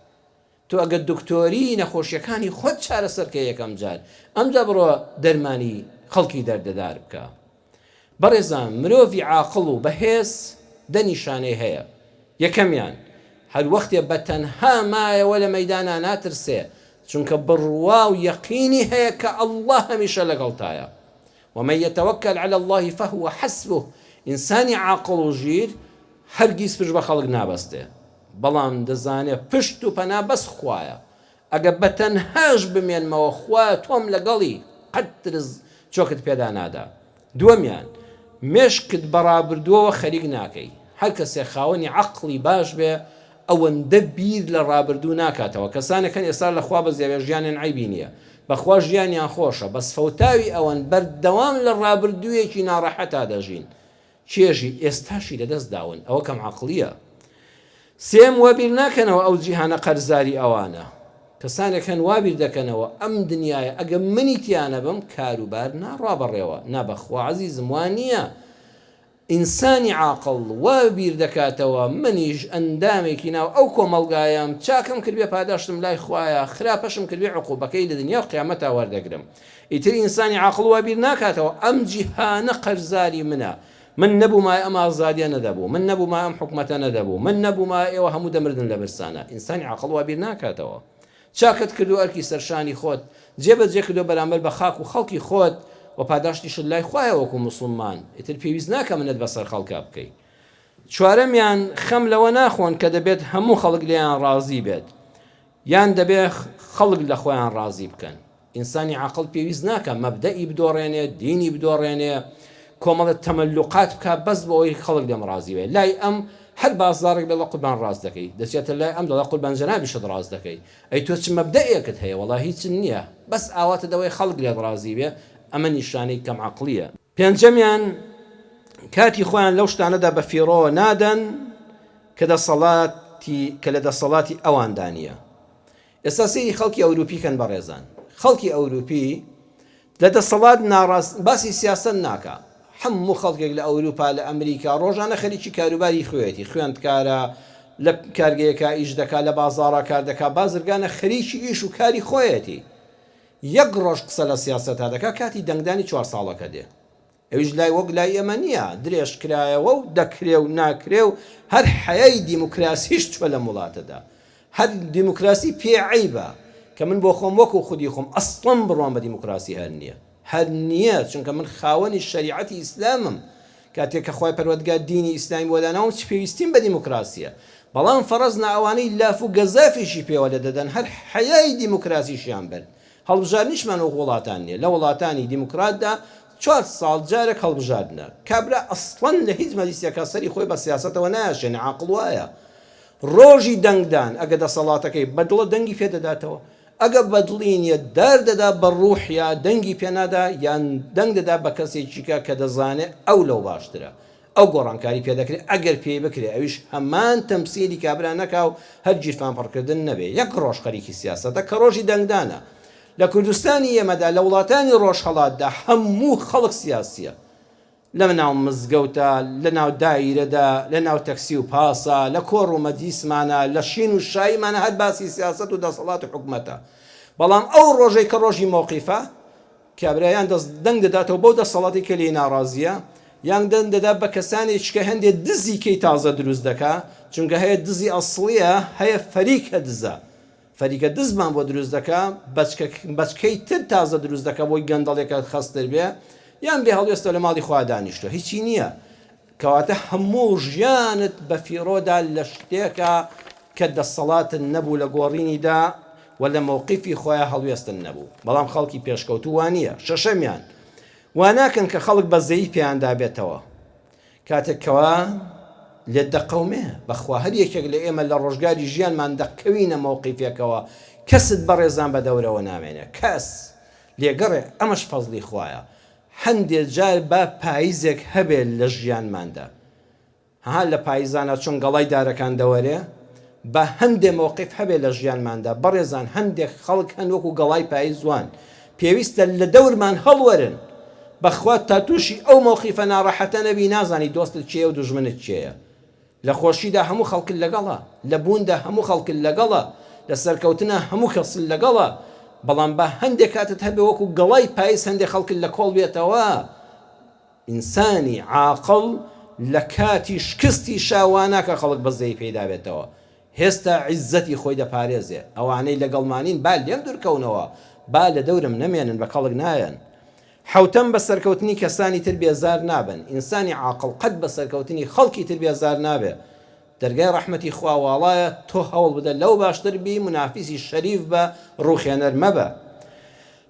تۆ ئەگە دکتۆری نەخۆشیەکانی خۆت چارەسەر کە یەکەم جار ئەمجا بڕۆ دەرمانی خەڵکی دەردەدار بکە بەڕێزان مرۆڤی عاقڵ و بەهێز دە نیشانەی هەیە، یەکەمیان، هەر وەختێ بە تەنها مایەوە لە مەیدانا ناترسێ، چونکە بڕوا و یەقینی هەیە کە اللە هەمیشە لەگەڵتایە، ومن یتوکل علی اللە فهو حسبه، ئینسانی عاقڵ و ژیر هەرگیز پشت بە خەڵک نابەستێ، بەڵام دەزانێ پشت و پەنا بەس خوایە، ئەگەر بە تەنهاش بمێنمەوە خوایە تۆم لەگەڵی قەت ترس چۆکت پێدا نادا. دووەمیان، مێشکت بە ڕابردووەوە خەریک ناکەی. هەر کەسێک خاوەنی عەقڵی باش بێ ئەوەندە بیر لە ڕابردوو ناکاتەوە. کەسانێک هەن ئێستا لە خوا بەزیاوێ ژیانیان عەیبی نییە. بەخوا ژیانیان خۆشە بەس فەوتاوی ئەوەن بەردەوام لە ڕابردوویەکی ناڕەحەتا دەژین. چێژی ئێستاشی لەدەست داون ئەوە کەم عەقڵیە. سێیەم وا بیر ناکەنەوە ئەو جیهانە قەرزاری ئەوانە. کەسانێک هەن وا بیر دەکەنەوە ئەم دنیایە ئەگە منی تیا نەبم کاروبار ناڕوا بەڕێوە نا بەخوا عەزیزم وا نییە ئینسانی عاقڵ وا بیر دەکاتەوە منیش ئەندامێکی ناو ئەو کۆمەڵگایەم چاکەم کردبێ پاداشتم لای خوایە خراپەشم کردبێ عقوبەکەی لە دنیا و قیامەتا وەردەگرم ئیتر ئینسانی عاقڵ وا بیر ناکاتەوە ئەم جیهانە قەرزاری منە، من نەبوومایە ئەم ئازادیە نەدەبوو، من نەبوومایە ئەم حکومەتە نەدەبوو، من نەبوومایە ئێوە هەموو دەمردن لە برسانا، ئینسانی عاقڵ وا بیر ناکاتەوە. چاکەت کردووە ئەرکی سەرشانی خۆت جێ بەجێ کردووە بەرامبەر بە خاک و خەڵکی خۆت و پاداشتیشت لای خوایە وەکو موسڵمان، ئیتر پێویست ناکا منەت بەسەر خەڵکا بکەی. چوارەمیان خەم لەوە ناخۆن کە دەبێت هەموو خەڵک لێیان ڕازی بێت یان دەبێ خەڵک لە خۆیان ڕازی بکەن. ئینسانی عاقڵ پێویست ناکا مەبدەئی بدۆڕێنێ، دینی بدۆڕێنێ، کۆمەڵێ تەمەلوقات بکا بەس بۆ ئەوەی خەڵک لێم ڕازی بێ. لای ئەم هەر بازاڕێک بێ دەڵێ قوربان ڕاست دەکەی، دەچێتە لای ئەم دەڵێ قوربان جەنابیشت ڕاست دەکەی. ئەی تۆ چ مەبدەئێکت هەیە؟ وەڵا هیچم نییە. بەس ئاواتت ئەوەیە خەڵک لێت ڕازی بێ، ئەمە نیشانەی کەم عەقڵییە. پێنجەمیان، کاتی خۆیان لەو شتانەدا بەفیڕۆ نادەن کە دەسەڵاتی کە لە دەسەڵاتی ئەواندا نییە. ئێستا سەیری خەڵکی ئەوروپی کەن بەڕێزان خەڵکی ئەوروپی لە دەسەڵات ناڕاز باسی سیاسەت ناکا هەموو خەڵکێک لە ئەوروپا لە ئەمریکا ڕۆژانە خەریکی کاروباری خوێتی خوێندکارە لە کارگەیەکا ئیش دەکا لە بازاڕا کار دەکا بازرگانە خەریکی ئیش و کاری خۆیەتی یەک ڕۆژ قسە لە سیاسەتا دەکا کاتی دەنگدانی چوار ساڵەکە دێ ئەویش لای وەک لای ئێمە نییە درێژ کرایەوە و دەکرێ و ناکرێ و هەر حەیای دیموکراسیش چوە لەم وڵاتەدا هەر دیموکراسی پێ عەیبە کە من بۆ خۆم وەکو خودی خۆم ئەسڵەن بڕوام بە دیموکراسی هەر نییە هەر نییە چونکە من خاوەنی شەریعەتی ئیسلامم کاتێک کە خوای پەروەردگار دینی ئیسلامی بۆ داناوم چ پێویستیم بە دیموکراسیە بەڵام فەڕەزنا ئەوانەی لاف و گەزافیشی پێوە لە دەدەن هەر حەیای دیموکراسیشیان برد هەڵبژاردنیشمان وەک وڵاتان نیە لە وڵاتانی دیموکراتدا چوار ساڵ جارێک هەڵبژاردنە کابرا ئەسڵەن لە هیچ مەجلیسێکا سەری خۆی بە سیاسەتەوە نایەشێنێ عاقڵ وایە ڕۆژی دەنگدان ئەگە دەسەڵاتەکەی بەدڵە دەنگی پێ دەداتەوە ئەگە بەدڵی نیە دار دەدا بە ڕوحیا دەنگی پێ نادا یان دەنگ دەدا بە کەسێکیکە کە دەزانێ ئەو لەو باشترە ئەو گۆڕانکاری پێ دەکرێ ئەگەر پێی بکرێ ئەویش هەمان تەمسیلی کابرا نەکا و هەر گیرفان پڕکردن نەبێ یەک ڕۆژ خەریکی سیاسەتە کە ڕۆژی دەنگدانە لە کوردستانی ئێمەدا لە وڵاتانی ڕۆژهەڵاتدا هەموو خەڵک سیاسیە. لە ناو مزگەوتا، لە ناو دایرەدا، لە ناو تەکسی و پاسا، لە کۆڕ و مەجلیسمانا، لە شین و شاییمانا هەر باسی سیاسەت و دەسەڵات و حکومەتە. بەڵام ئەو ڕۆژەی کە ڕۆژی مەوقیفە، کابرا یان دەست دەنگ دەداتەوە بەو دەسەڵاتەی کە لێی ناڕازییە، یان دەنگ دەدا بە کەسانێکی کە هەندێ دزی کەی تازە دروست دەکا، چونکە هەیە دزی ئەسڵییە، هەیە فەریکە دزە. فەریکە دزمان بۆ دروست دەکا، بەچکە بەچکەی تر تازە دروست دەکا بۆی گەندەڵیەکە خەستتر بێ، یان بێ هەڵوێستە لە ماڵی خۆیا دانیشتوە هیچی نیە. کەواتە هەموو ژیانت بە فیڕۆدا لە شتێکا کە دەسەڵاتت نەبوو لە گۆڕینیدا و لە مەوقیفی خۆیا هەڵوێستت نەبوو. بەڵام خەڵکی پێشکەوتوو وانیە. شەشەمیان، واناکەن کە خەڵک بەزەیی پێیاندا بێتەوە. کاتێک کەوا لێت دەقەومێ، بەخوا هەر یەکێک لە ئێمە لە ڕۆژگاری ژیانمان دەکەوینە مەوقیفێکەوە کەست بەڕێزان بە دەورەوە نامێنێ، کەس. لێگەڕێ ئەمەش فەزڵی خوایە. هەندێ جار با پایزێک هەبێ لە ژیانماندا. ها لە پایزانا چۆن گەڵای دارەکان دەوەرێ، با هەندێ مەوقیف هەبێ لە ژیانماندا. بەڕێزان هەندێک خەڵک هەن وەکو گەڵای پایز وان. پێویستە لە دەورمان هەڵوەرن. بەخوا تا تووشی ئەو مەوقیفە ناڕەحەتە نەبی نازانی دۆستت کێیە و دوژمنت کێیە. لە خۆشیدا هەموو خەڵکت لەگەڵە، لە بووندا هەموو خەڵکت لەگەڵە، لە سەرکەوتنا هەموو کەست لەگەڵە، بەڵام با هەندێ کاتت هەبێ وەکو گەڵای پایز هەندێ خەڵکت لە کۆڵ بێتەوە. ئینسانی عاقڵ لە کاتی شکستیشا وا ناکا خەڵک بەزەیی پێیدا بێتەوە، هێستا عیززەتی خۆی دەپارێزێ، ئەوانەی لەگەڵمانین با لێم دوورکەونەوە، با لە دەورم نەمێنن بە کەڵک نایەن. حەوتەم، بە سەرکەوتنی کەسانی تر بێزار نابن، ئینسانی عاقڵ قەت بە سەرکەوتنی خەڵکی تر بێزار نابێ، دەرگای ڕەحمەتی خوا واڵایە، تۆ هەوڵ بدە لەو باشتر بی، مونافیسی شەریف بە، ڕووخێنەر مەبە.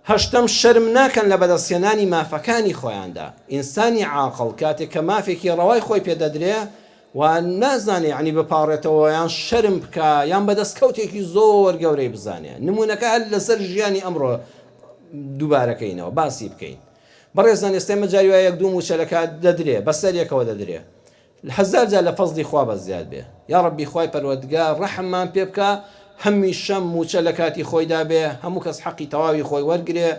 هەشتەم، شەرم ناکەن لە بەدەستهێنانی مافەکانی خۆیاندا، ئینسانی عاقڵ کاتێک کە مافێکی ڕەوای خۆی پێ دەدرێ وا نازانێ یەعنی بپاڕێتەوە یان شەرم بکا یان بە دەستکەوتێکی زۆر گەورەی بزانێ، نموونەکە هەر لەسەر ژیانی ئەمڕۆ دووبارەکەینەوە باسی بکەین. بەڕێزان ئێستا ئێمە جاری وایە یەک دوو مووچە لە کات دەدرێ بەسەریەکەوە دەدرێ هەزار جار لە فەزڵی خوا بەس زیاد بێ یاڕەبی خوای پەروەردگار ڕەحممان پێ بکا هەمیشە مووچە لە کاتی خۆیدا بێ هەموو کەس حەقی تەواوی خۆی وەرگرێ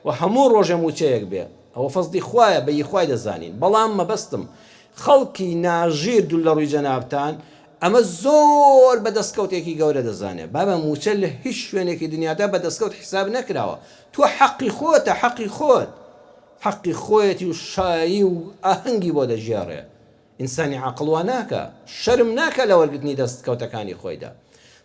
و هەموو ڕۆژێ مووچەیەک بێ ئەوە فەزڵی خوایە بە ی خوای دەزانین بەڵام مەبەستم خەڵکی ناژیر دوور لە ڕووی جەنابتان ئەمە زۆر بە دەستکەوتێکی گەورە دەزانێ بابە مووچە لە هیچ شوێنێکی دنیادا بە دەستکەوت حیساب نەکراوە تۆ حەقی خۆتە حەقی خۆت حەقی خۆیەتی و شایی و ئاهەنگی بۆ دەگێڕێ. ئینسانی عاقڵ وا ناکا. شەرم ناکا لە وەرگرتنی دەستکەوتەکانی خۆیدا.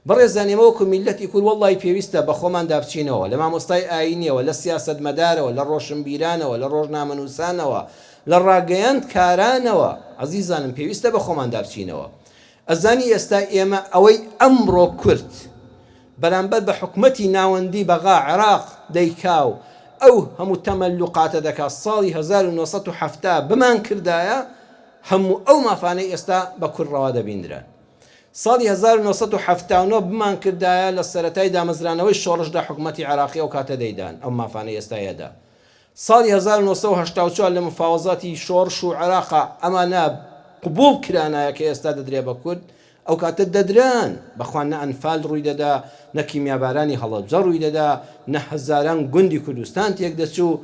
بەڕێزان ئێمە وەکو میللەتی کورد وەڵڵاهی پێویستە بە خۆماندا بچینەوە، لە مامۆستای ئایینیەوە، لە سیاسەتمەدارەوە، لە ڕۆشنبیرانەوە، لە ڕۆژنامەنووسانەوە، لە ڕاگەیاندکارانەوە، عەزیزانم پێویستە بە خۆماندا بچینەوە. ئەزانی ئێستا ئێمە ئەوەی ئەمڕۆ کورد بەرامبەر بە حکومەتی ناوەندی بەغا، عێراق، دەیکا و ئەو هەموو تەمەلوقاتە دەکا ساڵی 1970 بمانکردایە هەموو ئەو مافانەی ئێستا بە کورد ڕەوا دەبیندران ساڵی 1979 بمانکردایە لە سەرەتای دامەزرانەوەی شۆڕشدا حکومەتی عێراقی ئەو کاتە دەیدان ئەو مافانەی ئێستا یەدا ساڵی 1984 لە مفاوەزاتی شۆڕش و عێراقا ئەمانە قبوڵ کرانایە کە ئێستا دەدرێ بە کورد ئەو کاتە دەدران، بەخوا نە ئەنفال ڕووی دەدا، نە کیمیابارانی هەڵەبجە ڕووی دەدا، نە هەزاران گوندی کوردستان تێک دەچوو،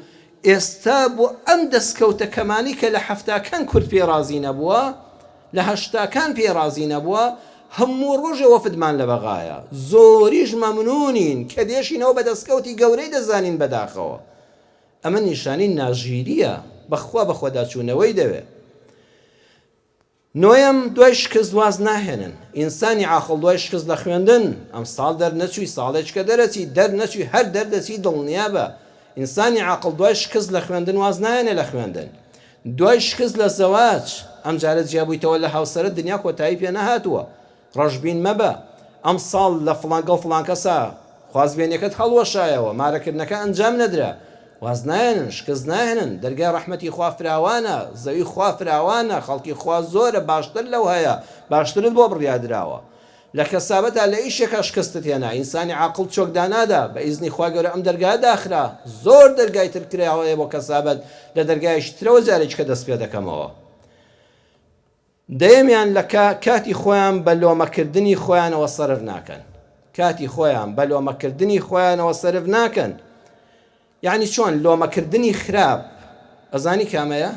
ئێستا بۆ ئەم دەسکەوتە کەمانەی کە لە حەفتاکان کورد پێی ڕازی نەبووە، لە هەشتاکان پێی ڕازی نەبووە، هەموو ڕۆژێ وەفدمان لە بەغایە، زۆریش مەمنوونین کە دێشینەوە بە دەسکەوتی گەورەی دەزانین بەداخەوە. ئەمە نیشانەی ناژیرییە، بەخوا بەخۆداچوونەوەی دەوێ. نۆیەم، دوای شکست واز ناهێنن. ئینسانی عاقڵ دوای شکست لە خوێندن، ئەمساڵ دەرنەچووی ساڵێکیکە دەرەچی، دەرنەچووی هەر دەردەچی دڵنیابە. ئینسانی عاقڵ دوای شکست لە خوێندن واز نایەنێ لە خوێندن. دوای شکست لە زەواج، ئەمجارە جیابوویتەوە لە هاوسەرت دنیا کۆتایی پێ نەهاتووە. ڕەشبین مەبە. ئەمساڵ لە فڵان گەڵ فڵان کەسا خوازبێنیەکەت هەڵوەشایەوە، مارەکردنەکە ئەنجام نەدرا. واز نایەنن، شکست ناهێنن، دەرگای ڕەحمەتی خوا فراوانە، زەوی خوا فراوانە، خەڵکی خوا زۆرە، باشتر لەو هەیە، باشترت بۆ بڕیاردراوە. لە کەسابەتا لە ئیشێکا شکستت هێنا، ئینسانی عاقڵ چۆک دانادا، بە ئیزنی خوای گەورە ئەم دەرگایە داخرا، زۆر دەرگای تر کراوەیە بۆ کەسابەت، لە دەرگایەکی ترەوە جارێکیکە دەست پێدەکەمەوە. دەیەمیان لە کە کاتی خۆیان بە لۆمەکردنی خۆیانەوە سەرف ناکەن. کاتی خۆیان بە لۆمەکردنی خۆیانەوە سەرف ناکەن. یەعنی چۆن لۆمەکردنی خراپ ئەزانی کامەیە؟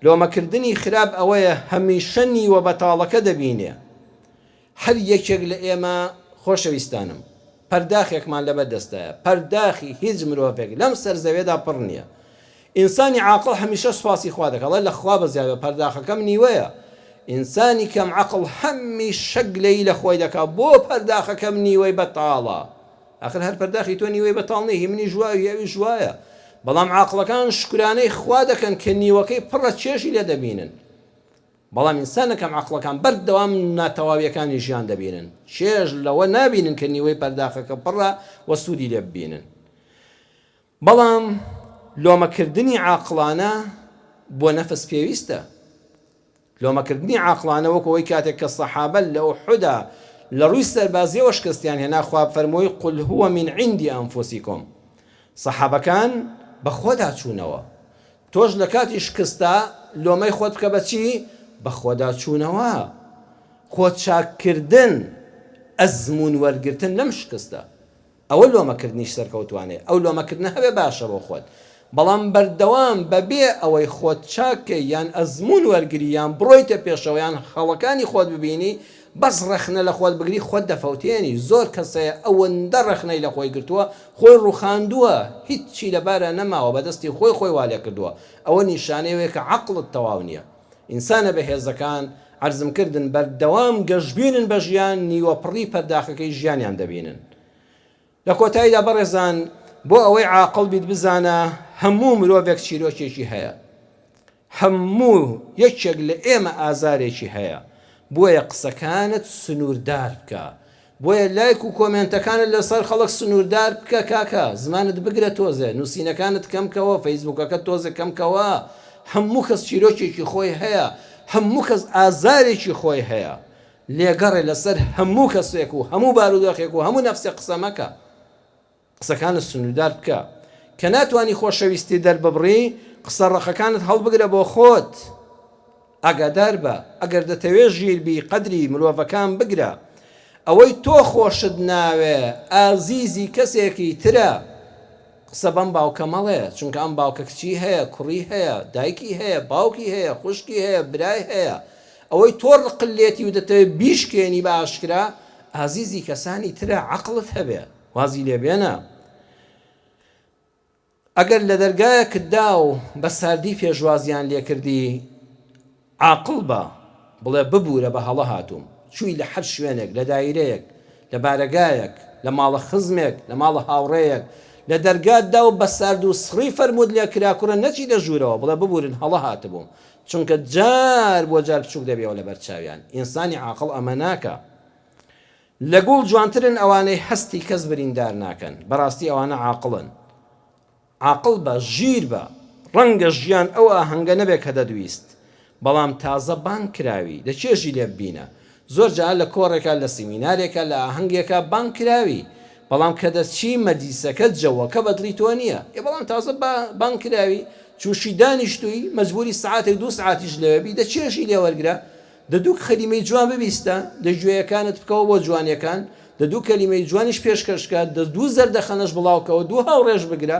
لۆمەکردنی خراپ ئەوەیە هەمیشە نیوە بەتاڵەکە دەبینێ. هەر یەکێک لە ئێمە خۆشەویستانم پەرداخێکمان لەبەر دەستایە، پەرداخی هیچ مرۆڤێک لەم سەر زەوێدا پڕ نییە. ئینسانی عاقڵ هەمیشە سوپاسی خوا دەکا، ئەڵێ لە خوا بەزیاد بە پەرداخەکەم نیوەیە. ئینسانی کەم عەقڵ هەمیشە گلەیی لە خۆی دەکا بۆ پەرداخەکەم نیوەی بەتاڵە. ئاخر هەر پەرداخی تۆ نیوەی بەتاڵ نیە هی منیش وایە و هی ئەویش وایە. بەڵام عاقڵەکان شوکرانەی خوا دەکەن کە نیوەکەی پڕە چێژی لێ دەبینن. بەڵام ئینسانە کەم عەقڵەکان بەردەوام ناتەواویەکانی ژیان دەبینن، چێژ لەوە نابینن کە نیوەی پەرداخەکە پڕە و سوودی لێ ببینن. بەڵام لۆمەکردنی عاقڵانە بۆ نەفس پێویستە. لۆمەکردنی عاقڵانە وەکو ئەوەی کاتێک کە سەحابە لە ئوحودا لە ڕووی سەربازیەوە شکستیان هێنا خوا فەرمووی قل هو من عند انفسکم سەحابەکان بە خۆدا چوونەوە. تۆش لە کاتی شکستا لۆمەی خۆت بکە بە چی؟ بە خۆدا چوونەوە، خۆ چاک کردن، ئەزموون وەرگرتن لەم شکستە. ئەوە لۆمە کردنیش سەرکەوتوانەیە. ئەو لۆمە کردنە هەبێ باشە بۆ خۆت. بەڵام بەردەوام بە بێ ئەوەی خۆت چاک کەی یان ئەزموون وەرگری یان بڕۆیتە پێشەوە یان هەڵەکانی خۆت ببینی بەس ڕەخنە لە خۆت بگری خۆت دەفەوتێنی زۆر کەس هەیە ئەوەندە ڕەخنەی لە خۆی گرتووە خۆی ڕوخاندووە هیچی لە بارا نەماوە بە دەستی خۆی خۆی وا لێکردووە ئەوە نیشانەی ئەوەیە کە عەقڵت تەواو نیە ئینسانە بەهێزەکان عەرزم کردن بەردەوام گەشبینن بە ژیان نیوە پڕی پەرداخەکەی ژیانیان دەبینن لە کۆتاییدا بەڕێزان بۆ ئەوەی عاقڵ بیت بزانە هەموو مرۆڤێک چیرۆکێکی هەیە هەموو یەکێک لە ئێمە ئازارێکی هەیە بۆیە قسەکانت سنووردار بکە بۆیە لایک و کۆمێنتەکانت لەسەر خەڵک سنووردار بکە کاکە زمانت بگرە تۆزێ نووسینەکانت کەم کەوە فەیسبووکەکەت تۆزێ کەم کەوە هەموو کەس چیرۆکێکی خۆی هەیە هەموو کەس ئازارێکی خۆی هەیە لێگەڕێ لەسەر هەموو کەسێک و هەموو بارودۆخێک و هەموو نەفسێک قسە مەکە. قسەکانت سنووردار بکە. کە ناتوانی خۆشەویستی دەرببڕی، قسە ڕەقەکانت هەڵبگرە بۆ خۆت. ئاگادار بە، ئەگەر دەتەوێ ژیر بی قەدری مرۆڤەکان بگرە. ئەوەی تۆ خۆشت ناوێ، ئازیزی کەسێکی ترە. قسە بەم باوکە مەڵێ، چونکە ئەم باوکە کچی هەیە، کوڕی هەیە، دایکی هەیە، باوکی هەیە، خوشکی هەیە، برای هەیە. ئەوەی تۆ ڕقت لێتی و دەتەوێ بیشکێنی بە ئاشکرا، ئازیزی کەسانی ترە، عەقڵت هەبێ، وازی لێ بێنە. ئەگەر لە دەرگایەکت دا و بە ساردی پێشوازیان لێ کردی، عاقڵ بە، بڵێ ببورە بە هەڵە هاتووم. چووی لە هەر شوێنێک، لە دایرەیەک، لە بارەگایەک، لە ماڵە خزمێک، لە ماڵە هاوڕێیەک، لە دەرگات دا و بە سارد و سڕی فەرمووت لێ کرا کوڕە نەچیتە ژوورەوە، بڵێ ببورن هەڵە هاتبووم. چونکە جار بۆ جار بچووک دەبیەوە لەبەر چاویان. ئینسانی عاقڵ ئەمە ناکا. لە گوڵ جوانترن ئەوانەی هەستی کەس بریندار ناکەن. بەڕاستی ئەوانە عاقڵن. عاقڵ بە، ژیر بە. ڕەنگە ژیان ئەو ئاهەنگە نەبێ کە دەتویست، بەڵام تازە بانگ کراوی، دە چێژی لێ ببینە. زۆر جار لە کۆڕێکا، لە سیمینارێکا، لە ئاهەنگێکا بانگ کراوی، بەڵام کە دەچی مەجلیسەکە، جەوەکە بە دڵی تۆ نییە. ئێ بەڵام تازە بانگ کراوی، چووشی دانیشتووی، مەجبووری سەعاتێک دوو سەعاتیش لەوێ بی، دە چێژی لێ وەرگرە. دە دوو کەلیمەی جوان ببیستە، دە گوێیەکانت بکەوە بۆ جوانیەکان، دە دوو کەلیمەی جوانیش پێشکەش کە، دە دوو زەردەخەنەش بڵاو کەوە، دوو هاوڕێش بگرە،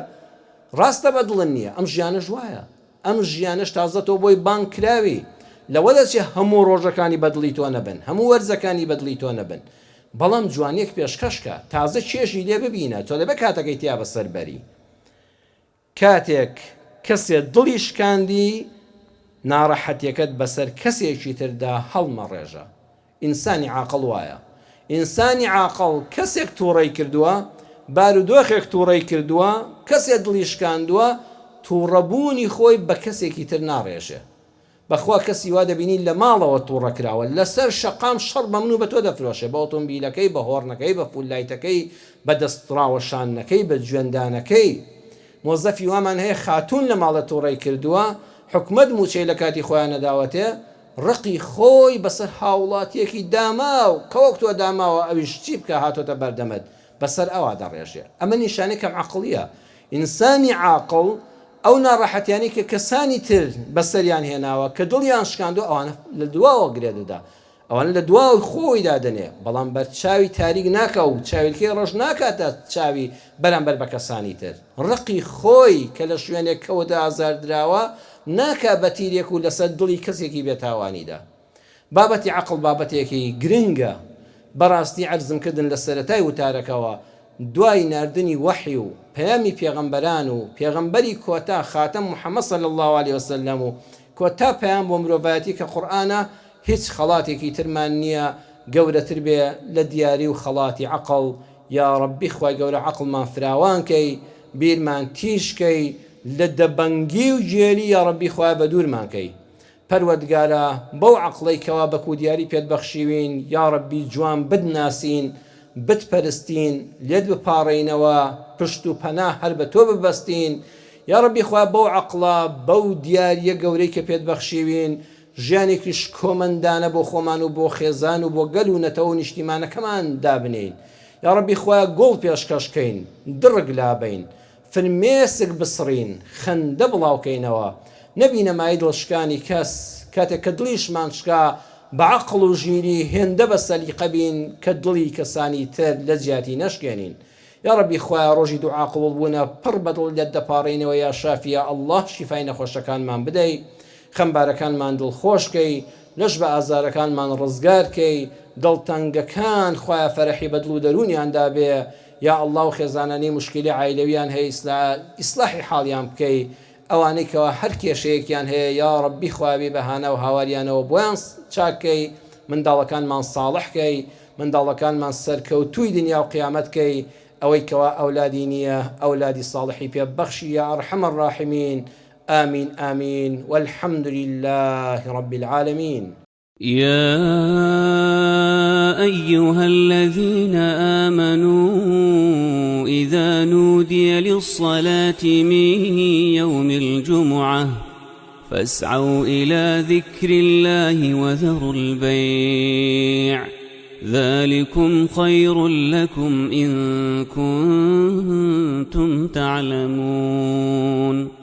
ڕاستە بە دڵت نییە، ئەم ژیانەش وایە، ئەم ژیانەش تازە تۆ بۆی بانگ کراوی، لەوە دەچێ هەموو ڕۆژەکانی بە دڵی تۆ نەبن، هەموو وەرزەکانی بە دڵی تۆ نەبن، بەڵام جوانیەک پێشکەش کە، تازە چێژی لێ ببینە، تۆ دەبێ کاتەکەی تیا بەسەر بەری. کاتێک کەسێ دڵی شکاندی ناڕەحەتیەکەت بەسەر کەسێکی تردا هەڵمەڕێژە ئینسانی عاقڵ وایە ئینسانی عاقڵ کەسێک توڕەی کردووە بارودۆخێک توڕەی کردووە کەسێ دڵی شکاندووە توڕەبوونی خۆی بە کەسێکی تر ناڕێژێ بەخوا کەسی وا دەبینی لە ماڵەوە توڕە کراوە لەسەر شەقام شەڕ بە من و بە تۆ دەفرۆشێ بە ئۆتۆمبیلەکەی بە هۆڕنەکەی بە فول لایتەکەی بە دەست ڕاوەشاندنەکەی بە جوێندانەکەی مۆزەفی وامان هەیە خاتوون لە ماڵێ توڕەی کردووە حکومەت موچەی لە کاتی خۆیان نەداوەتێ ڕقی خۆی بەسەر هاوڵاتیەکی داماو کە وەک تۆ داماوە ئەویش چی بکا هاتۆتە بەردەمت بەسەر ئەوا دەڕێژێ ئەمە نیشانەی کەم عەقڵیە ئینسانی عاقڵ ئەو ناڕەحەتیانەی کە کەسانی تر بەسەریان هێناوە کە دڵیان شکاندوە ئەوانە لە دواوە گرێ دەدا ئەوانە لە دواوەی خۆی دادەنێ بەڵام بەر چاوی تاریک ناکا و چاویلکەی ڕەش ناکاتە چاوی بەرامبەر بە کەسانی تر ڕقی خۆی کە لە شوێنێک کەوتە ئازار دراوە. ناکا بە تیرێک و لەسەر دڵی کەسێکی بێتاوانی دا. بابەتی عەقڵ بابەتێکی گرنگە، بەڕاستی عەرزم کردن لە سەرەتای وتارەکەوە دوای ناردنی وەحی و پەیامی پێغەمبەران و پێغەمبەری کۆتا خاتەم محمد صلی اللە علیە وسلم و کۆتا پەیام بۆ مرۆڤایەتی کە قورئانە هیچ خەڵاتێکی ترمان نیە گەورەتر بێ لە دیاری و خەڵاتی عەقڵ، یاڕەبی خوای گەورە عەقڵمان فراوان کەی بیرمان تیژ کەی لە دەبەنگی و گێلی یاڕەبی خوایە بەدوورمان کەی پەروەردگارا بەو عەقڵەی کەوا بەکو دیاری پێت بەخشیوین یاڕەبی جوان بتناسین بتپەرستین لێت بپاڕێینەوە پشت و پەنا هەر بە تۆ ببەستین یاڕەبی خوایە بەو عەقڵە بەو دیاریە گەورەی کە پێت بەخشیوین ژیانێکی شکۆمەندانە بۆ خۆمان و بۆ خێزان و بۆ گەل و نەتەوە و نیشتیمانەکەمان دابنێین یاڕەبی خوایە گوڵ پێشکەش کەین دڕک لابەین فرمێسک بسڕین خەندە بڵاوکەینەوە نەبینە مایەی دڵشکانی کەس کاتێک کە دڵیشمان شکا بە عەقڵ و ژیری هێندە بە سەلیقە بین کە دڵی کەسانی تر لە جیاتی نەشکێنین یاڕەبی خوایە ڕۆژی دوعا قبوڵ بوونە پڕ بە دڵ لێت دەپاڕێینەوە یا شافی یا اللە شیفای نەخۆشەکانمان بدەی خەمبارەکانمان دڵخۆش کەی لەش بە ئازارەکانمان ڕزگار کەی دڵتەنگەکان خوایە فەرەحی بە دڵ و دەروونیان دابێ یا اللە و خێزانانەی موشکیلەی عایلەویان هەیە ئیسلاحی حاڵیان بکەی ئەوانەی کەوا هەر کێشەیەکیان هەیە یاڕەبی خوایە بێی بە هانا و هاواریانەوە بۆیان چاک کەی منداڵەکانمان ساڵح کەی منداڵەکانمان سەرکەوتووی دنیا و قیامەت کەی ئەوەی کەوا ئەولادی نییە ئەولادی ساڵحی پێ ببەخشی یا ارحم الراحمین آمین آمین والحمد للە رب العالمین. يا أيها الذين آمنوا إذا نودي للصلاة من يوم الجمعة فاسعوا إلى ذكر الله وذروا البيع ذلكم خير لكم إن كنتم تعلمون.